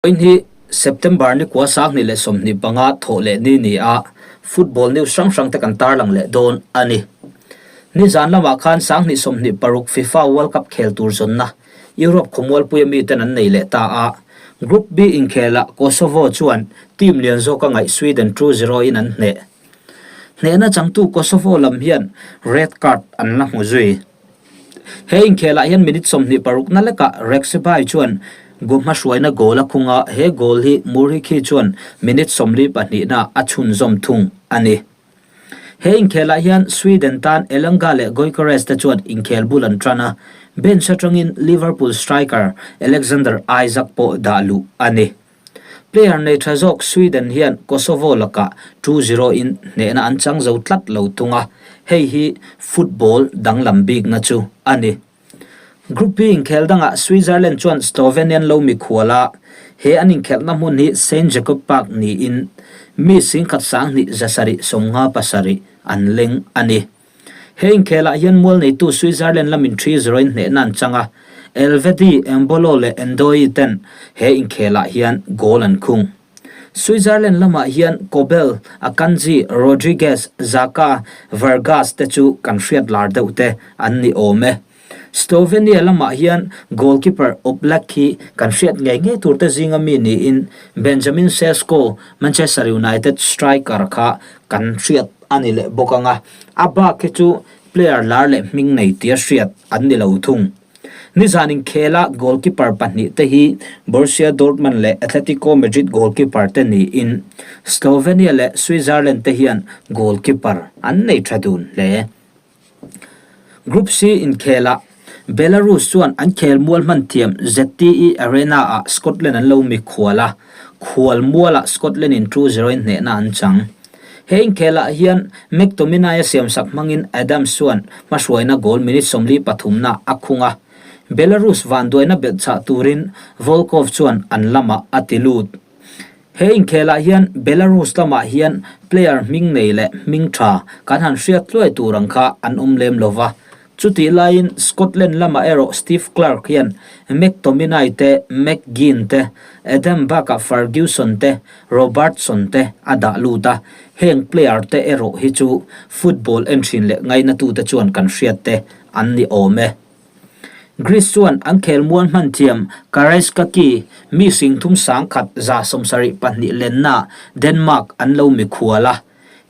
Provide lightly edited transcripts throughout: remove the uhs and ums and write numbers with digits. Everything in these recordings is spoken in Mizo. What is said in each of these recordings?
Vawiin hi September ni kua 2025 thawh leh ni ni a, football news hrang hrang te kan tarlang leh dawn a ni. Nizan lamah khan 2026 FIFA World Cup khel tur zawnna Europe khawmualpuia miten an nei leh ta a, Group B inkhelah Kosovo chuan team lian zawka ngaih Sweden 2-0 in an hneh. Hnehna changtu Kosovo lam hian red card an la hmu zui. He inkhelah hian minute 26 na lekah Rexebay chuan hmahruaina goal a khung a, he goal hi Muriqi chuan minute 42 na a chhunzawm thung a ni. He inkhelah hian Sweden tan Elanga leh Gyökeres te chuan inkhel bul an tan a, bench atangin Liverpool striker Alexander Isak pawh dah luh a ni. Player nei tha zawk Sweden hian Kosovo lakah 2-0 in hnehna an chang zo tlat lo thung a, hei hi football danglam bikna chu a ni. Group B inkhel dangah Switzerland chuan Slovenian lo mikhual a, he an inkhelhna hmun hi Saint Jakob Park niin mi 17,757 an leng a ni. He inkhelah hian mual neitu Switzerland lamin 3-0 in hnehna an chang a, Elvedi, Embolo leh Ndoi ten he inkhelah hian goal an khung. Switzerland lamah hian Kobel, Akanji, Rodriguez, Xhaka, Vargas te chu kan hriat lar deuh te an ni awm e. Slovenia lamah hian goalkeeper Oblak hi kan hriat ngei ngei tur te zinga mi niin Benjamin Sesko, Manchester United striker kha kan hriat a ni leh bawk ang a, a bak hi chu player lar leh hming nei tia hriat an ni lo thung. Nizan inkhela goalkeeper pahnih te hi Borussia Dortmund leh Atletico Madrid goalkeeper te niin Slovenia leh Switzerland te hian goalkeeper an nei tha dun hle. Group C inkhelah Belarus chuan an khel mual hman thiam ZTE Arena-ah Scotland an lo mikhual a, khual mualah Scotland in 2-0 in hnehna an chang. He inkhelah hian McTominay-a siamsak hmangin Adams chuan hmahruaina goal minute 43 na a khung a, Belarus vanduaina belhchhah turin Volkov chuan an lamah a ti lut. He inkhelah hian Belarus lamah hian player hming nei leh hming tha kan han hriat tluai tur ang kha an awm lem lo va. Chutih laiin Scotland lamah erawh Steve Clarke hian McTominay te, McGinn te, Adam bakah Ferguson te, Robertson te a dah lut a, heng player te erawh hi chu football en thin leh ngainatute chuan kan hriat te an ni awm e. Greece chuan an khelmual hman thiam Karaiskaki mi 3172 lenna Denmark an lo mikhual a,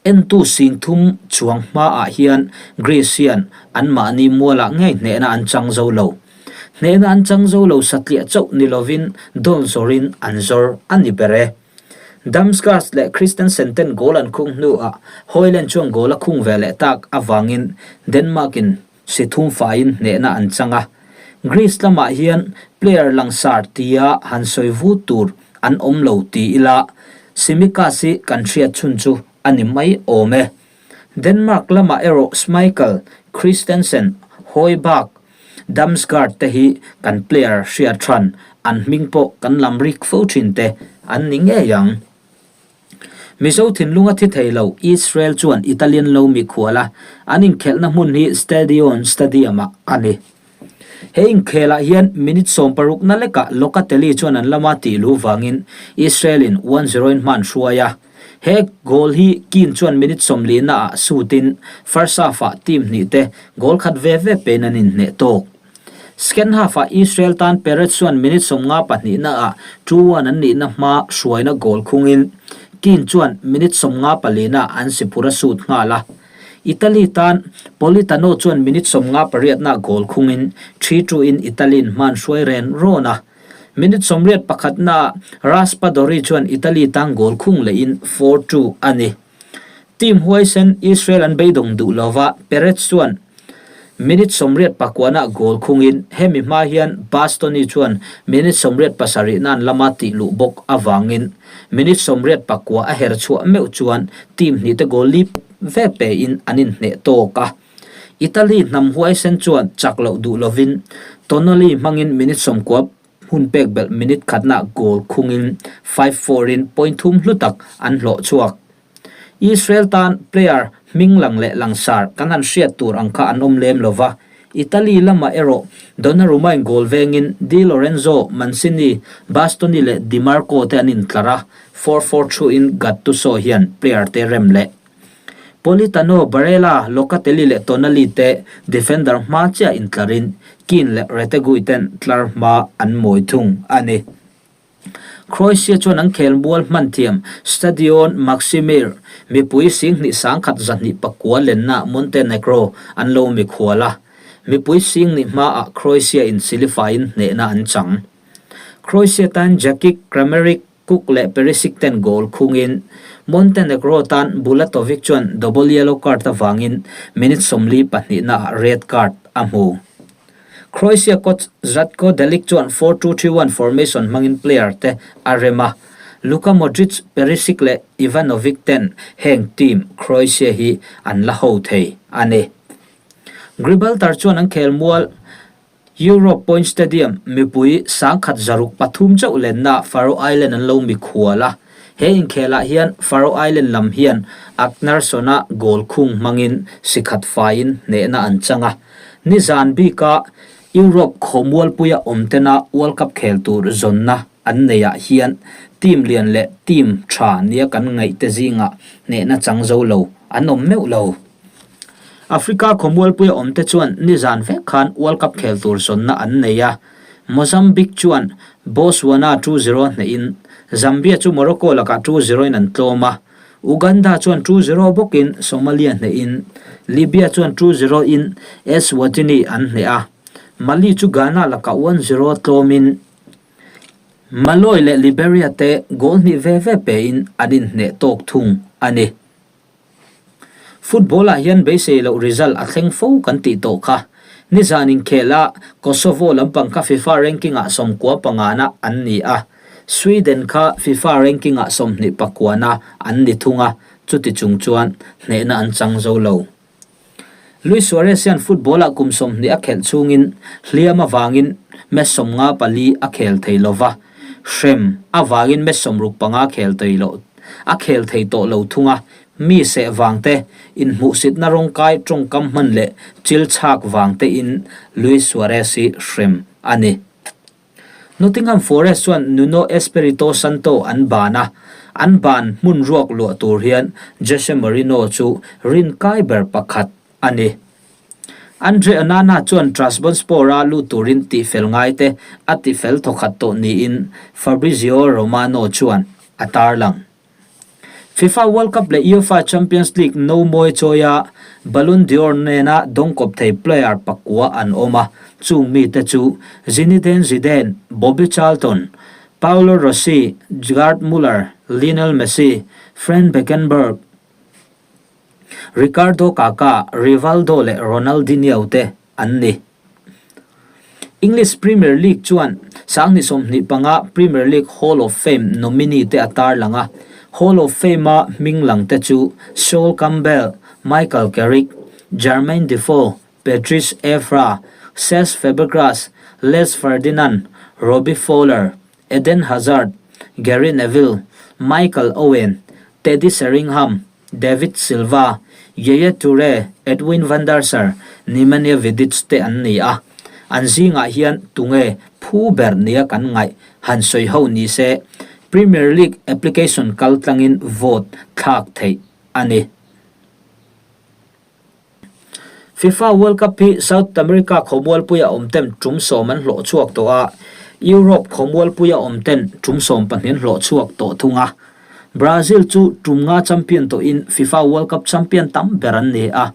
entu 30,000 chuang hmaah hian Greece hian anmahni mualah ngei hnehna an chang zo lo. Hnehna an chang zo lo satliah chauh ni lovin dawn zawrin an zawr a ni ber e. Damsgaard leh Christensen ten goal an khung hnuah Hojlund chuan goal a khung ve leh tak avangin Denmark in Si thum faiin hnehna an chang a, Greece lamah hian player langsar tia han sawi vut tur an awm lo ti ila, Tsimikas hi kan hriat chhun chu a ni mai awm e. Denmark lamah erawh Schmeichel, Christensen, Højbjerg, Damsgaard te hi kan player hriat hran, an hming pawh kan lam rik fo thin te an ni ngei ang. Mizo thinlunga thi thei lo Israel chuan Italian lo mikhual a, an inkhelhna hmun hi Stadion Stadium-ah a ni. He inkhelah hian minute 60 na lekah Locatelli chuan an lama tih luh vangin Israel-in 1-0 in hman hruai a. He goal hi Keane chuan minute 40 naah sutin first half-ah team hnih te goal khat ve ve pein an inhneh tawk. Second half-ah Israel tan Peretz chuan minute 52 naah 2-1 an nihna hma hruaina goal khungin Keane chuan minute 54 naah an si phur a sut nghal a. Italy tan Politano chuan minute 58 naah goal khungin 3-2 in Italy in hman hruai ren rawn a. Minute 81 naah Raspadori chuan Italy tan goal khung lehin 4-2 a ni. Team huaisen Israel an beidawng duh lova Peretz chuan minute 89 ah goal khungin hemi hma hian Bastoni chuan minute 87 nan lama tih luh bawk awangin minute 89 a her chhuah meuh chuan team hnih te goal li ve pe in an inhneh tawk a. Italy hnam huaisen chuan chak loh duh lovin Tonali hmangin minute 90 hun pek belh minute khatna goal khungin 5-4 in point thum hlu tak an hlawh chhuak. Israel tan player hming lang leh langsar kan han hriat tur ang kha an awm lem lova. Italy lamah erawh Donnarumma-in goal vengin Di Lorenzo, Mancini, Bastoni leh Dimarco te an intlar a, 4-4-2-in Gattuso hian player te rem leh. Politano, Barella, Locatelli leh Tonali te defender hma chiah intlarin Kean leh Retegui ten tlar hma an mawi thung a ni. Croatia chuan an khelmual hman thiam Stadion Maksimir mipui singhnih sangkhat zahnih pakua lenna Montenegro an lo mikhual a, mipui singhnih hmaah Croatia in silifaiin hnehna an chang. Croatia tan Jakic, Kramaric, Cook leh Perisic ten goal khungin Montenegro tan Bulatovic chuan double yellow card avangin minute 42 ah red card a hmu. Croatia coach Zlatko Dalic chuan 4-2-3-1 formation hmangin player te a rem a, Luka Modric, Perisic leh Ivanovic ten heng team Croatia hi an la ho thei a ni. Gibraltar chuan an khelmual Europe Point Stadium mipui 1603 chauh lenna Faroe Island an lo mikhual a, he inkhelah hian Faroe Island lam hian Agnarsson-a goal khung hmangin si khat faiin hnehna an chang a. Nizan bika Europe khawmualpuia awm tena World Cup khel tur zawnna an neihah hian team lian leh team tha nia kan ngaihte zingah hnehna chang zo lo an awm meuh lo. Africa khawmualpuia awmte chuan nizan vek khan World Cup khel tur zawnna an nei a, Mozambique chuan Botswana 2-0 hnehin Zambia chu Morocco lakah 2-0 in an tlawm a, Uganda chuan 2-0 bawkin Somalia hnehin Libya chuan 2-0 in Eswatini an hneh a, Mali chu Ghana lakah 1-0 tlawmin Malawi leh Liberia te goal hnih ve ve pein an inhneh tawk thung a ni. Football ah hian beisei loh result a thleng fo kan tih tawh kha. Nizan inkhel a Kosovo lampang kha FIFA ranking ah 95 na an ni a, Sweden kha FIFA ranking ah 29 na an ni thung a, chuti chung chuan hnehna an chang zo lo. Luis Suarez hian football ah kum 20 a khelh chhungin hliam avangin match 54 a khel thei lova, hrem avangin match 65 khel thei loh a khel thei tawh lo thung a, mi seh vang te, inhmuhsitna rawngkai tawngkam hman leh chil chhak vang tein Luis Suarez hi hrem a ni. Nottingham Forest chuan Nuno Espirito Santo an ban a, an ban hmun ruak luah tur hian Jose Mourinho chu rinkai ber pakhat a ni. Andre Onana chuan Trabzonspor-a lut turin tihfel ngaite a tifel thawkhat tawh niin Fabrizio Romano chuan a tarlang. FIFA World Cup leh UEFA Champions League no mawi chawia Ballon d'Or nena dawngkawp thei player pakua an awm a, chung mite chu Zinedine Zidane, Bobby Charlton, Paolo Rossi, Gerd Muller, Lionel Messi, Frank Beckenbauer, Ricardo Kaka, Rivaldo leh Ronaldinho te an ni. English Premier League chuan 2025 Premier League Hall of Fame nominee te a tarlang a, Hall of Fame-a hming lang te chu Sol Campbell, Michael Carrick, Jermaine Defoe, Patrice Evra, Cesc Fabregas, Les Ferdinand, Robbie Fowler, Eden Hazard, Gary Neville, Michael Owen, Teddy Sheringham, David Silva, Yaya Toure, Edwin van der Sar, Nemanja Vidic te an ni a. An zingah hian tunge phu ber nia kan ngaih han sawi ho ni se, Premier League application kal tlangin vote thlak theih a ni. FIFA World Cup hi South America khawmualpuia awm ten tum sawm an hlawh chhuak tawh a, Europe khawmualpuia awm ten tum sawm pahnih an hlawh chhuak tawh thung a. Brazil chu tum nga champion tawhin FIFA World Cup champion tam ber an ni a.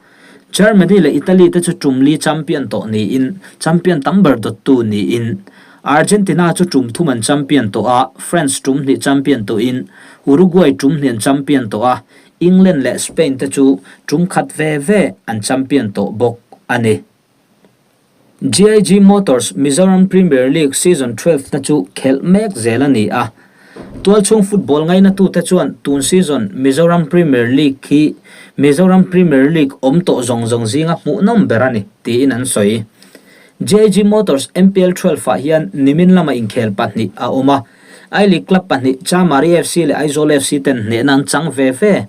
Germany leh Italy te chu tum li champion tawh niin champion tam ber dawttu niin Argentina chu tum thum an champion tawh a, France tum hnih champion tawhin Uruguay tum hnih an champion tawh a, England leh Spain te chu tum khat ve ve an champion tawh bawk a ni. GIG Motors Mizoram Premier League season 12 na chu khelh mek zel a ni a. Tualchhung football ngainatute chuan tun season Mizoram Premier League hi Mizoram Premier League awm tawh zawng zawng zinga hmuhnawm ber a ni tiin an sawi. GIG Motors MPL 12 ah hian nimin lama inkhel pahnih a awm a. I-League club pahnih Chamari FC leh Aizawl FC ten hnehna an chang ve ve.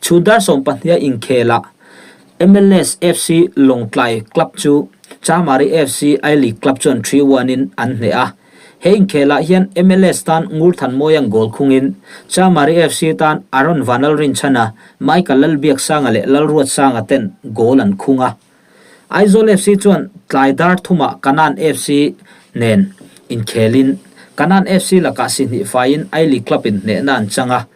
Chhun dar sawm pahniha inkhelah MLS FC Lawngtlai club chu Chamari FC I-League club chuan 3-1 in an hneh a. He inkhelah hian MLS tan Ngurthanmawia'n goal khungin Chamari FC tan Aaron Vanlalrinchhana, Michael Lalbiaksanga leh Lalruatsanga ten goal an khung a. Aizawl FC chuan tlai dar thumah Kanan FC nen inkhelin Kanan FC lakah si hnih faiin I-League club in hnehna an chang a.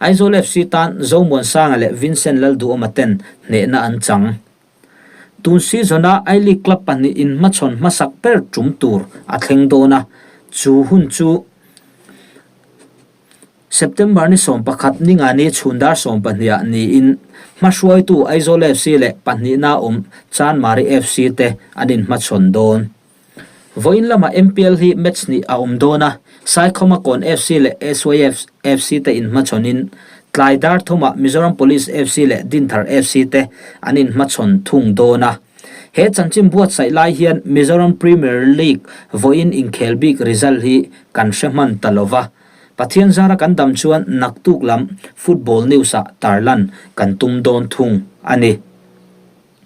Aizawl FC tan Zomuansanga leh Vincent Lalduhawma ten hnehna an chang. Tun season-a I-League club pahnih inhmachhawn hmasak ber tum tur a thleng dawn a, chu hun chu September ni 11 ningani chhun dar 12 ah niin hmahruaitu Aizawl FC leh pahnihna awm Chanmari FC te an inhmachhawn dawn. Vawiin lamah MPL hi match hnih a awm dawn a, Saikhawma Kawn FC leh SYF FC te inhmachhawnin tlai dar thumah Mizoram Police FC leh Dinthar FC te an inhmachhawn thung dawn a. He chanchin buatsaih lai hian Mizoram Premier League vawiin inkhel bik result hi kan hre hman ta lova, Pathian zara kan dam chuan naktuk lam football news ah tarlan kan tum dawn thung a ni.